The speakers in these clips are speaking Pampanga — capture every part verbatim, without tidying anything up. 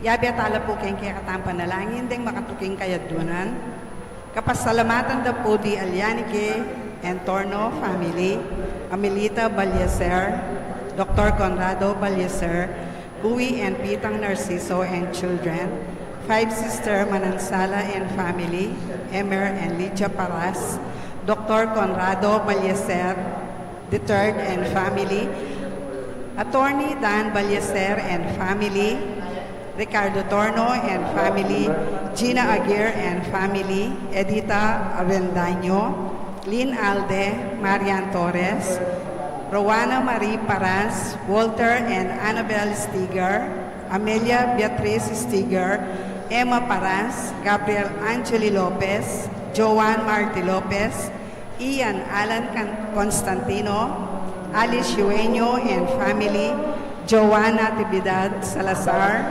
Yabe tala pu king kekatang panalangin deng makatuking kayadwanan. Kapasalamatan da pu di Alianique and Torno family, Amelita Ballieser, Doctor Conrado Ballieser, Bui and Pitang Narciso and children, Five Sister Manansala and family, Emer and Lydia Paras, Doctor Conrado Ballieser the third and family, Attorney Dan Ballieser and family, Ricardo Torno and family, Gina Aguirre and family, Edita Avendaño, Lynn Alde, Marian Torres, Rowana Marie Paras, Walter and Annabel Stiger, Amelia Beatriz Stiger, Emma Paras, Gabriel Angeli Lopez, Joan Marty Lopez, Ian Alan Can-, Constantino, Alice Yueño and family, Joan Natividad Salazar,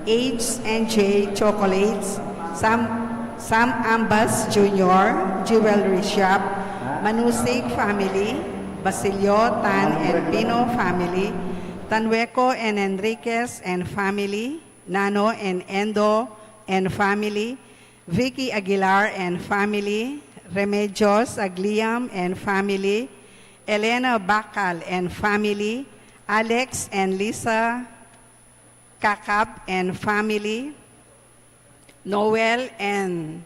H and J Chocolates, Sam, Sam Ambas Junior, Jewel Rishap, Manusig family, Basilio Tan and Pino family, Tanweco and Enriquez and family, Nano and Endo and family, Vicky Aguilar and family, Remedios Agliam and family, Elena Bacal and family, Alex and Lisa Cacab and family, Noel and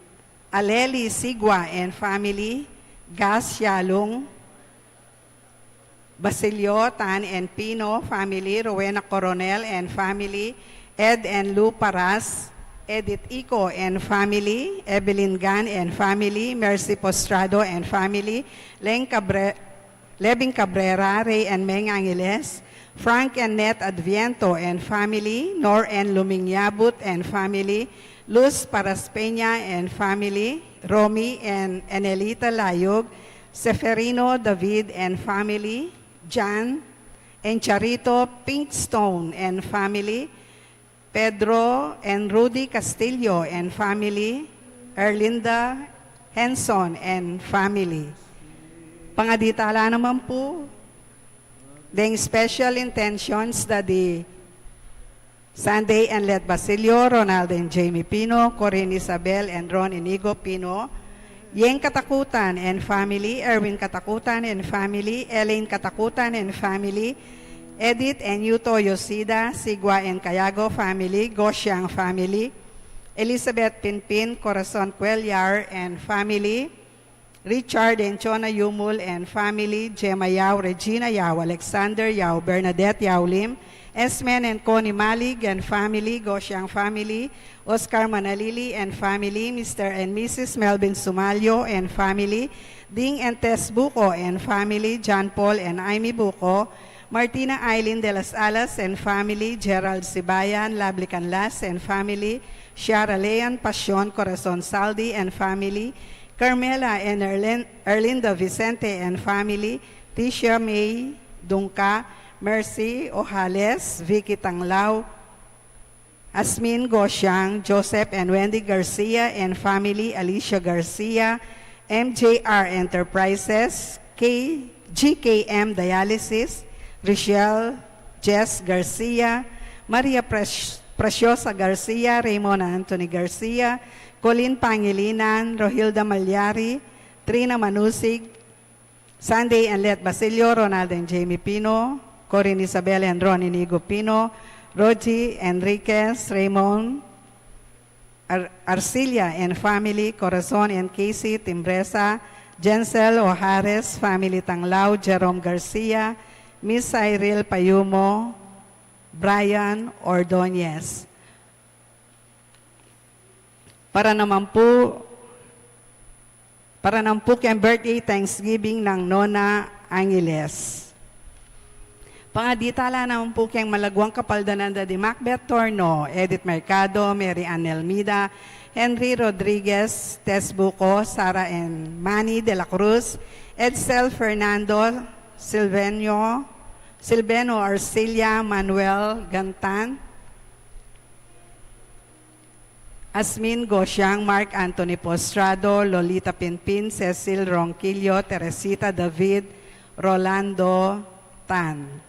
Aleli Sigua and family, Gas Yalung, Basilio Tan and Pino family, Rowena Coronel and family, Ed and Lou Paras, Edith Ico and family, Evelyn Gan and family, Mercy Postrado and family, Leng Cabre-, Levin Cabrera, Ray and Meng Angeles, Frank and Net Adviento and family, Nor and Luming Yabut and family, Luz Paraspeña and family, Romy and Enelita Layug, Seferino David and family, Jan and Charito Pinkstone and family, Pedro and Rudy Castillo and family, Erlinda Henson and family. Pangadi tala naman pu deng special intentions da di Sunday and Let Basilio, Ronald and Jamie Pino, Corinne Isabel and Ron Inigo Pino, Yeng Katakutan and family, Erwin Katakutan and family, Elaine Katakutan and family, Edith and Yuto Yoshida, Sigua and Kayago family, Goshiang family, Elizabeth Pinpin, Corazon Cuellar and family, Richard and Chona Yumul and family, Gemma Yao, Regina Yao, Alexander Yao, Bernadette Yao Lim, Esmen and Connie Malig and family, Goshiang family, Oscar Manalili and family, Mister and Missus Melvin Sumalyo and family, Ding and Tess Buko and family, John Paul and Amy Buko, Martina Eileen de las Alas and family, Gerald Sibayan, Lovely Canlas and family, Shara Leon Pasion, Corazon Saldi and family, Carmela and Erlin-, Erlinda Vicente and family, Tisha May Dungka, Mercy Ojales, Vicky Tanglao, Asmin Goshiang, Joseph and Wendy Garcia and family, Alicia Garcia, M J R Enterprises, K-, G K M Dialysis, Richelle Jess Garcia, Maria Pres-, Preciosa Garcia, Raymond Anthony Garcia, Colin Pangilinan, Rohilda Malyari, Trina Manusig, Sunday and Let Basilio, Ronald and Jamie Pino, Corinne Isabel and Ron Inigo Pino, Rogie Enriquez, Raymond Ar-, Arcilia and family, Corazon and Casey Timbresa, Jensel Ojares, family Tanglao, Jerome Garcia, Miss Cyril Payumo, Brian Ordonez. Para naman pu, para naman pu keng birthday Thanksgiving nang Nona Angeles. Pangadi tala naman pu keng malaguang kapaldanan da di Macbeth Torno, Edith Mercado, Mary Ann Elmida, Henry Rodriguez, Tess Buco, Sarah and Manny de la Cruz, Edsel Fernando, Silvenio, Silveno Arcilia, Manuel Gantan, Asmin Gosiang, Mark Anthony Postrado, Lolita Pinpin, Cecil Ronquillo, Teresita David, Rolando Tan.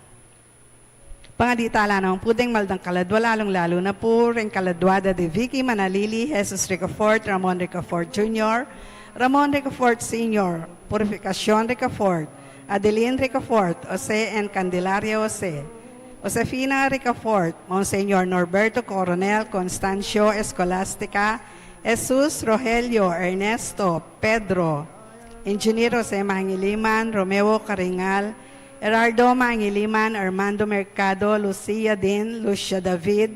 Pangadi tala naman pu deng maldang kaladua, lalung-lalu na pu reng kaladua da di Vicky Manalili, Jesus Ricafort, Ramon Ricafort Junior, Ramon Ricafort Senior, Purificacion Ricafort, Adeline Ricafort, Jose and Candelaria Jose, Josefina Ricafort, Monsignor Norberto Coronel, Constancio, Escolastica, Jesus, Rogelio, Ernesto, Pedro, Engineer Jose Mangiliman, Romeo Caringal, Gerardo Mangiliman, Armando Mercado, Lucia Din, Lucia David,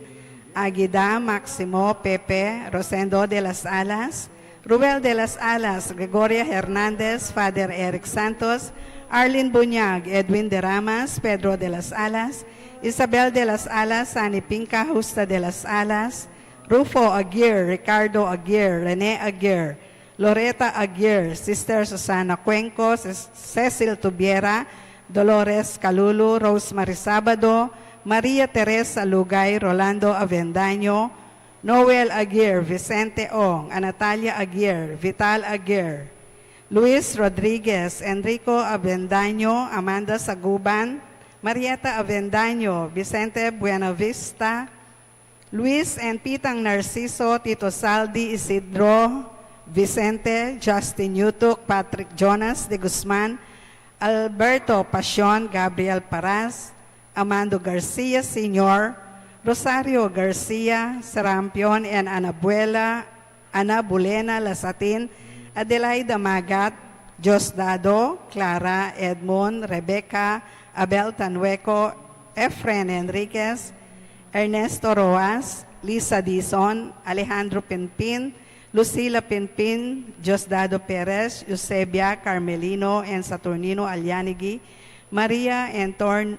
Aguida, Maximo, Pepe, Rosendo de las Alas, Ruel de las Alas, Gregoria Hernandez, Father Eric Santos, Arlene Buñag, Edwin de Ramas, Pedro de las Alas, Isabel de las Alas, Sani Pinca, Justa de las Alas, Rufo Aguirre, Ricardo Aguirre, Rene Aguirre, Loreta Aguirre, Sister Susana Cuenco, Ces-, Cecil Tubiera, Dolores Calulu, Rosemary Sabado, Maria Teresa Lugay, Rolando Avendaño, Noel Aguirre, Vicente Ong, Anatalia Aguirre, Vital Aguirre, Luis Rodriguez, Enrico Avendaño, Amanda Saguban, Marieta Avendaño, Vicente Buenavista, Luis and Pitang Narciso, Tito Saldi, Isidro Vicente, Justin Yutuk, Patrick Jonas de Guzman, Alberto Pasion, Gabriel Paras, Amando Garcia Senior, Rosario Garcia, Serampion and Anabuela, Ana Bulena Lasatin, Adelaida Magat, Diosdado, Clara, Edmond, Rebecca, Abel Tanhueco, Efren Enriquez, Ernesto Roas, Lisa Dizon, Alejandro Pinpin, Lucila Pinpin, Diosdado Perez, Eusebia, Carmelino and Saturnino Alianigi, Maria and Torn-,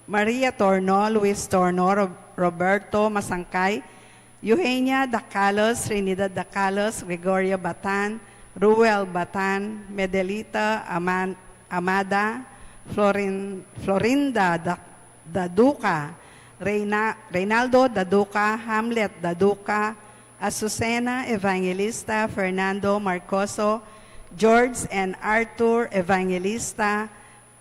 Maria Torno, Luis Torno, Ro-, Roberto Masangkay, Eugenia Dacalos, Trinidad Dacalos, Gregoria Batan, Ruel Batan, Medelita Aman-, Amada, Florin-, Florinda Da-, Daduca, Reina-, Reynaldo Daduca, Hamlet Daduca, Azucena Evangelista, Fernando Marcoso, George and Arthur Evangelista,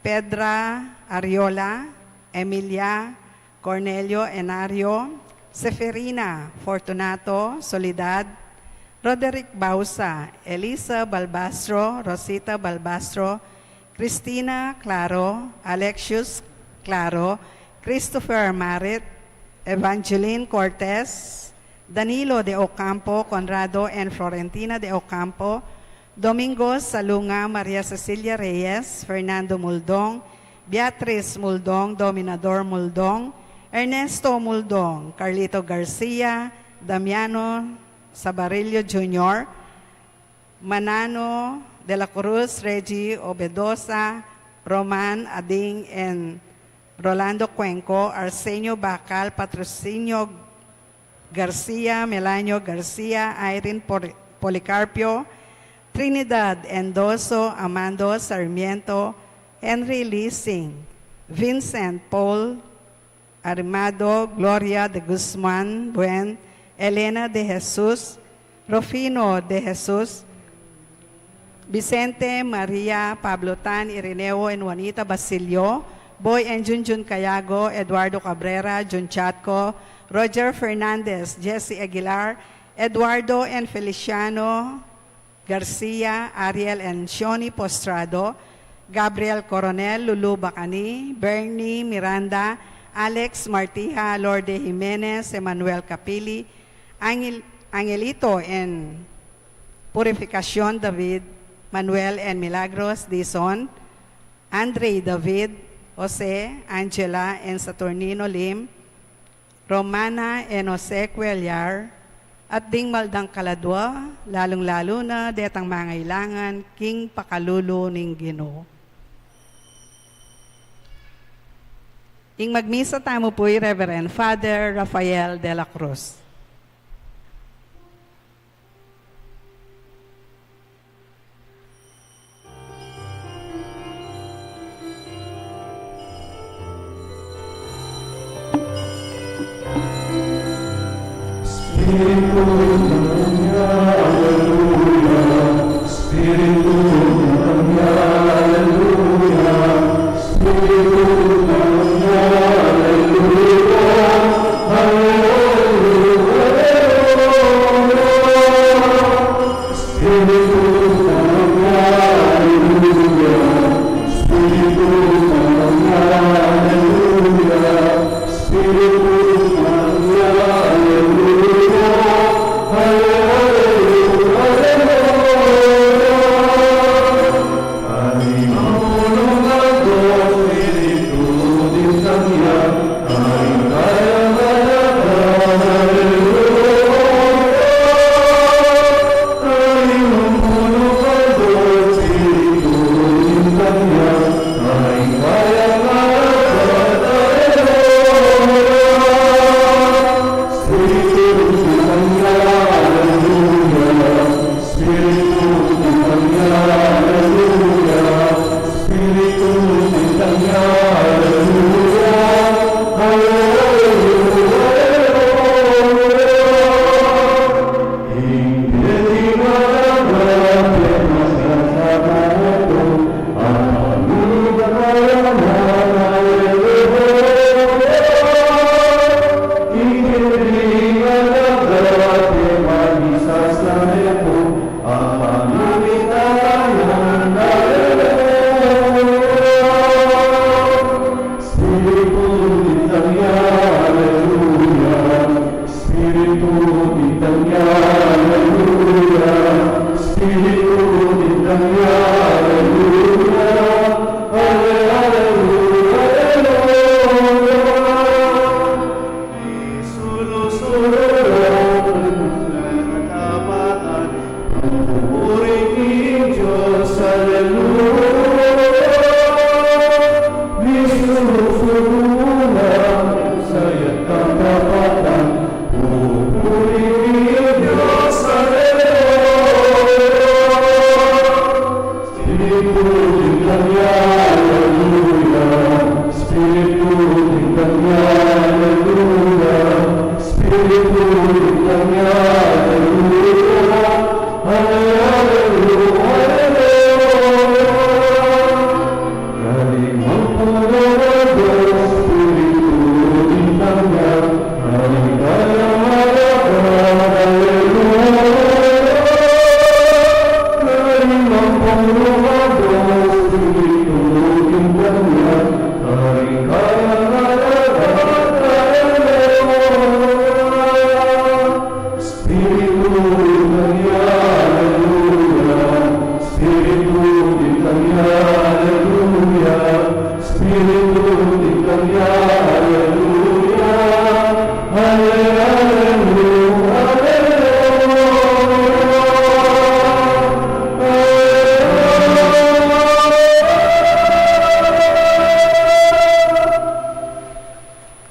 Pedra Ariola, Emilia, Cornelio Enario, Seferina Fortunato, Soledad, Roderick Bausa, Elisa Balbastro, Rosita Balbastro, Cristina Claro, Alexius Claro, Christopher Marit, Evangeline Cortez, Danilo de Ocampo, Conrado and Florentina de Ocampo, Domingo Salunga, Maria Cecilia Reyes, Fernando Muldong, Beatriz Muldong, Dominador Muldong, Ernesto Muldong, Carlito Garcia, Damiano Sabarillo Junior, Manano de la Cruz, Reggie Obedosa, Roman Ading, and Rolando Cuenco, Arsenio Bacal, Patrocinio Garcia, Melanio Garcia, Irene Por-, Policarpio, Trinidad Endoso, Amando Sarmiento, Henry Lising, Vincent Paul, Armado, Gloria de Guzman Buen, Elena de Jesus, Rufino de Jesus, Vicente, Maria, Pablo Tan, Irineo and Juanita Basilio, Boy and Junjun Cayago, Eduardo Cabrera, Jun Chatco, Roger Fernandez, Jesse Aguilar, Eduardo and Feliciano, Garcia, Ariel and Shoni Postrado, Gabriel Coronel, Lulu Bacani, Bernie Miranda, Alex Martija, Lorde Jimenez, Emmanuel Capili, Angel-, Angelito and Purificacion David, Manuel and Milagros Dizon, Andre David, Jose, Angela and Saturnino Lim, Romana and Jose Cuellar, at ding maldang kaladua, lalung-lalu na detang mangailangan king pakalulu ning Ginu. Ing magmisa tamu pu i Reverend Father Rafael de la Cruz. Spiritu Santo, aleluya. Spiritu Santo, aleluya. Spiritu Santo, aleluya. Spiritu, aleluya. Spiritu, aleluya. Spiritu, aleluya. Aleluya, aleluya.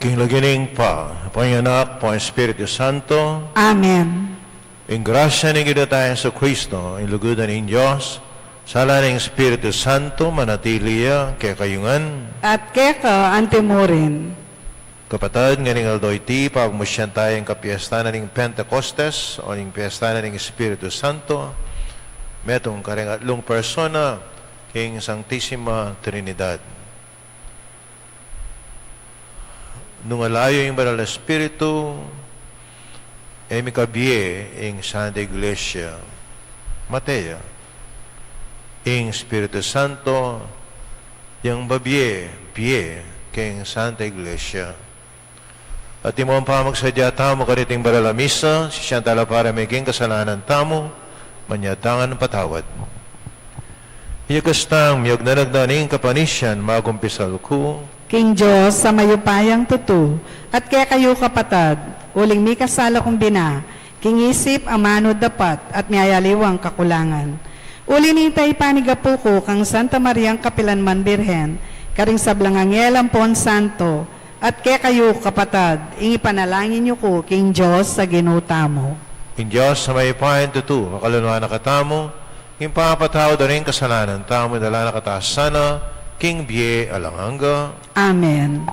King lagyu ning Ibpa, ning Anak, ning Espiritu Santo. Amen. Ing grasya ning Ginu tang Jesucristo, ing lugud na ning Dios, sala ning Espiritu Santo, manatili ya kekayu ngan. At keka antimurin. Kapatad, ngening aldo iti, pagmusian taya ing kapiestan na ning Pentecostes, o ning piestan na ning Espiritu Santo, metung karing atlung persona king Santisima Trinidad. Nung ala yu ing Banal a Espiritu, e mikabie ing Santa Iglesia. Mate ya. Ing Espiritu Santo, yang babie, bie, king Santa Iglesia. At ing pamagsadya tamu kaniting banal a misa, sisian tala para maging kasalanan tamu, manyatang patawad. Iya kastang miyagnan-agnan ning kapanisian, magumpisal ku. King Dios a mayupayang tutu, at kekayu kapatad, uling mikasala kung bina, king isip, amanu, dapat, at miyayaliwang kakulangan. Uli nita ipanigapu ku kang Santa Mariang kapilanman Birhen, karing sablang anghel ampon santo, at kekayu kapatad, ing ipanalangin yu ku king Dios a Ginu tamu. Ing Dios a mayupayang tutu, pakalulwan na katamu, ing papatawad da ring kasalanan tamu, idala na kata sana king bie alang angga. Amen.